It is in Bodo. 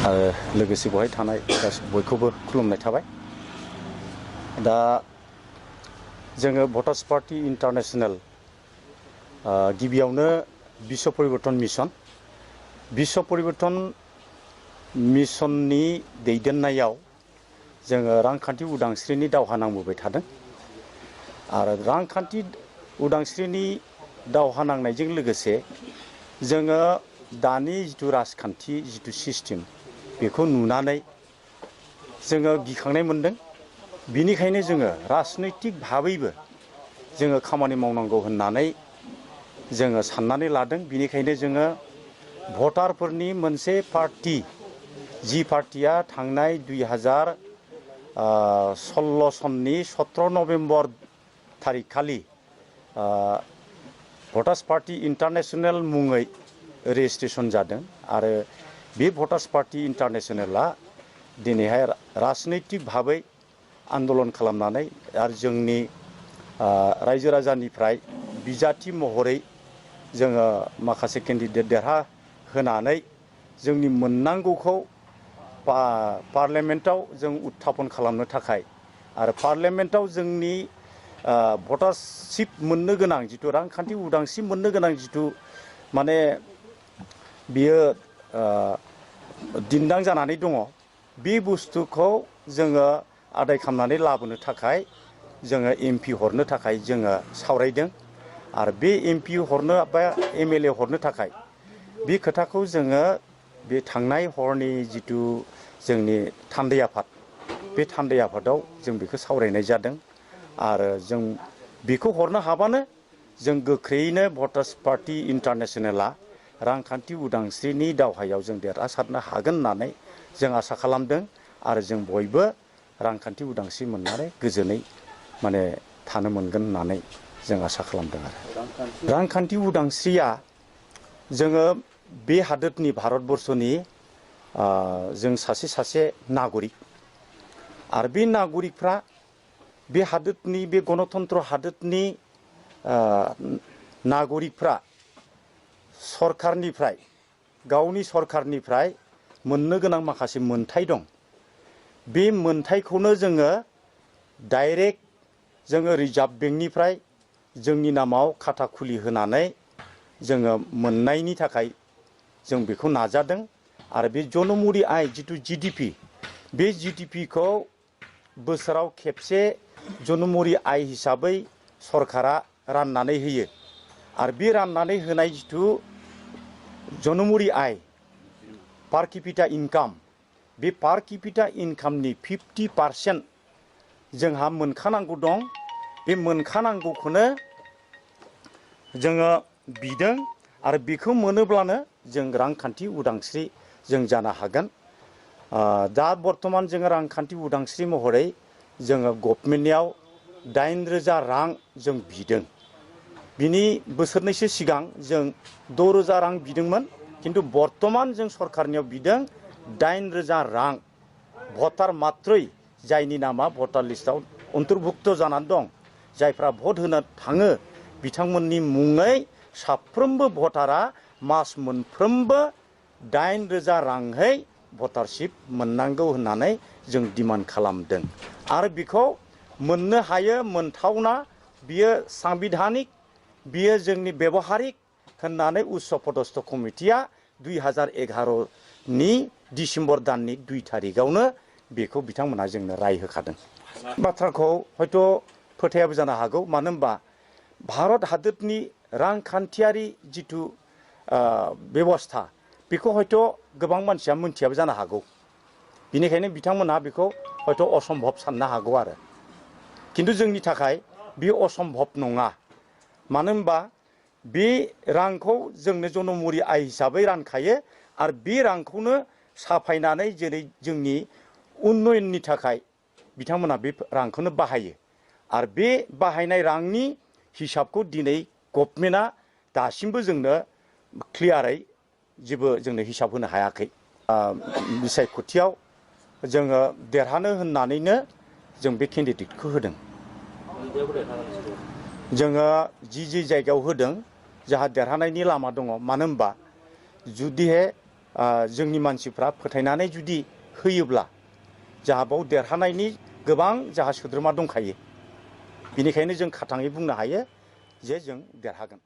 आरो लोगोसे बहाय थानाय बयखौबो खुलुमनाय थाबाय। दा जोङो भटार्स पार्टी इन्टारनेशनेल गिबियावनो विश्व परिवर्तन मिशननि दैदेननायाव जोङो रांखान्थि उदांस्रिनि दावहा नांबोबाय थादों आरो रांखान्थि उदांस्रिनि दावहा नांनायजों लोगोसे जोङो दानि जिथु राजखान्थि जिथु सिस्टेम बेखौ नुनानै जोङो गिखांनाय मोनदों। बिनिखायनो जोङो राजनैतिक भाबैबो जोङो खामानि मावनांगौ होननानै जोङो साननानै लादों। बिनिखायनो जोङो भटारफोरनि मोनसे पार्टी जि पार्टीया थांनाय 2016 सननि 17 नभेम्बर थारिख खालि भटार्स पार्टी इन्टारनेशनेल मुङै रेजिस्ट्रेसन जादों आरो बे भटार्स पार्टी इन्टारनेशनेला दिनैहाय राजनैतिक भाबै आन्दलन खालामनानै आरो जोंनि रायजो राजानिफ्राय बिजाथि महरै जोङो माखासे केन्डिडेट देरहा होनानै जोंनि मोननांगौखौ पार्लियामेन्टआव जों उत्थापन खालामनो थाखाय आरो पार्लियामेन्टआव जोंनि भटारशिप मोननो गोनां जिथु रांखान्थि उदांस्रि मोननो गोनां जिथु माने बियो दिन्दां जानानै दङ। बे बुस्थुखौ जोङो आदाय खालामनानै लाबोनो थाखाय जोङो एमपि हरनो थाखाय जोङो सावरायदों आरो बे एमपि हरनो बा एमएलए हरनो थाखाय बे खोथाखौ जोङो बे थांनाय हरनि जिथु जोंनि थान्दै आफाद बे थान्दै आफादाव जों बेखौ सावरायनाय जादों आरो जों बेखौ हरनो हाबानो जों गोख्रैयैनो भटार्स पार्टी इन्टारनेशनेला रांखान्थि उदांस्रिनि दावहायाव जों देरहासारनो हागोन होननानै जों आसा खालामदों आरो जों बयबो रांखान्थि उदांस्रि मोननानै गोजोनै माने थानो मोनगोन होननानै जों आसा खालामदों आरो रांखान्थि उदांस्रिया जोङो बे हादोरनि भारतबर्षनि जों सासे नागरिक आरो बे नागरिकफ्रा बे हादोरनि बे गणतन्त्र हादोरनि नागरिकफ्रा सरकारनिफ्राय गावनि सरकारनिफ्राय मोननो गोनां माखासे मोनथाय दं। बे मोनथायखौनो जोङो डाइरेक्ट जोङो रिजार्भ बेंकनिफ्राय जोंनि नामाव खाता खुलि होनानै जोङो मोननायनि थाखाय जों बेखौ नाजादों आरो बे जनमुरि आय जिथु जिडिपि बे जिडिपिखौ बोसोराव खेबसे जनमुरि आय हिसाबै सरकारा राननानै होयो आरो बे राननानै होनाय जिथु जनमुरि आय पार केपिटा इनकाम बे पार केपिटा इनकामनि 50% जोंहा मोनखानांगौ दं। बे मोनखानांगौखौनो जोङो बिदों आरो बेखौ मोनोब्लानो जों रांखान्थि उदांस्रि जों जानो हागोन। दा बर्तमान जोङो रांखान्थि उदांस्रि महरै जोङो गभर्नमेन्टनियाव 8,000 रां जों बिदों। बिनि बोसोरनैसो सिगां जों 6,000 रां बिदोंमोन किन्तु बर्तमान जों सरकारनियाव बिदों 8,000 रां भटार मात्रै जायनि नामा भटार लिस्टआव अन्तर्भुक्त जानानै दं जायफ्रा भट होनो थाङो बिथांमोननि मुङै साफ्रोमबो भटारा मास मोनफ्रोमबो 8,000 रांहै भटारशिप मोननांगौ होननानै जों डिमान्ड खालामदों आरो बेखौ मोननो हायो मोनथावना बियो सांबिधानिक बियो जोंनि व्यवहारिक होननानै उच्च पदस्थ कमिटिया 2011 नि डिसेम्बर दाननि 2 तारिखआवनो बेखौ बिथांमोना जोंनो राय होखादों। बाथ्राखौ हयथ' फोथायाबो जानो हागौ मानो होनबा भारत हादोरनि रांखान्थियारि जिथु बेबस्था बेखौ हयथ' गोबां मानसिया मोनथियाबो जानो हागौ। बिनिखायनो बिथांमोनहा बेखौ हयथ' असम्भब साननो हागौ आरो किन्तु जोंनि थाखाय बे असम्भब नङा। मानो होनबा बे रांखौ जोंनो जनमुरि आय हिसाबै रानखायो आरो बे रांखौनो साफायनानै जेरै जोंनि उन्नयननि थाखाय बिथांमोना बे रांखौनो बाहायो आरो बे बाहायनाय रांनि हिसाबखौ दिनै गभर्नमेन्टआ दासिमबो जोंनो क्लियारै जेबो जोंनो हिसाब होनो हायाखै। बिसायख'थियाव जोङो देरहानो होननानैनो जों बे केन्डिडेटखौ होदों। जोङो जि जायगायाव होदों जोंहा देरहानायनि लामा दङ। मानो होनबा जुदिहे जोंनि मानसिफ्रा फोथायनानै जुदि होयोब्ला जाहा बाव देरहानायनि गोबां जाहा सोद्रोमा दंखायो। बेनिखायनो जों खाथाङै बुंनो हायो जे जों देरहागोन।